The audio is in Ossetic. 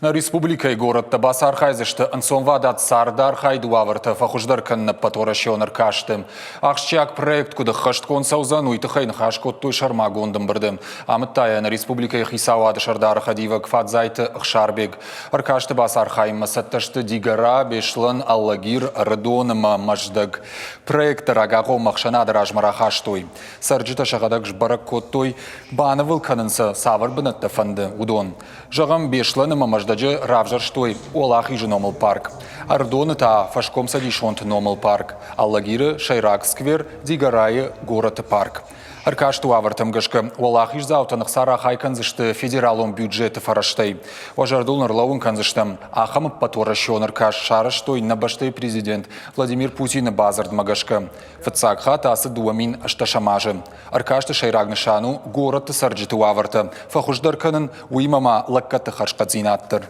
Нӕ республикӕйы горӕттӕ бацархайдзысты ӕнцонвадат цардархайды уавӕртӕ фӕхуыздӕр кӕныны ӕппӕтуӕрӕсеон ӕркасты. Ахсджиаг проект куыд ӕххӕстгонд цӕудзӕн, уый тыххӕй ныхас кодтой сӕрмагонд ӕмбырды. Амыдта йӕ нӕ республикӕйы хицауады сӕрдары хӕдивӕг Фадзайты Ӕхсарбег. Ӕркасты бацархайынмӕ цӕттӕ сты Дигора, Беслӕн, Алагир, Ӕрыдон ӕмӕ Мӕздӕг. Проекттӕ рагагъоммӕ ӕхсӕнады размӕ рахастой. Цӕрджытӕ сӕхӕдӕг сбӕрӕг кодтой, банывыл кӕнын сӕ цавӕр бынӕттӕ фӕнды, уыдон. Зӕгъӕм, Беслӕн ӕмӕ Мӕздӕджы равзӕрстой Уӕлахизы номыл парк, Ӕрыдоны та Фӕскомцӕдисонты номыл парк, Алагиры сӕйраг сквер, Дигорайы горӕты парк. Ӕркасты уавӕртӕм гӕсгӕ уӕлахиздзаутӕн ӕхца рахай кӕндзысты федералон бюджеты фӕрӕзтӕй. Уӕ зӕрдыл ӕрлӕууын кӕндзыстӕм, ахӕм ӕппӕтуӕрӕсеон ӕркаст сарӕзтой нӕ бӕстӕйы президент Владимир Путины бадзырдмӕ гӕсгӕ. Фыццаг хатт ацы 2008 азы. Ӕркасты сӕйраг нысан у горӕтты цӕрджыты уавӕртӕ фӕхуыздӕр кӕнын, уыимӕ ма лӕггӕдты хӕрзхъӕддзинад дӕр.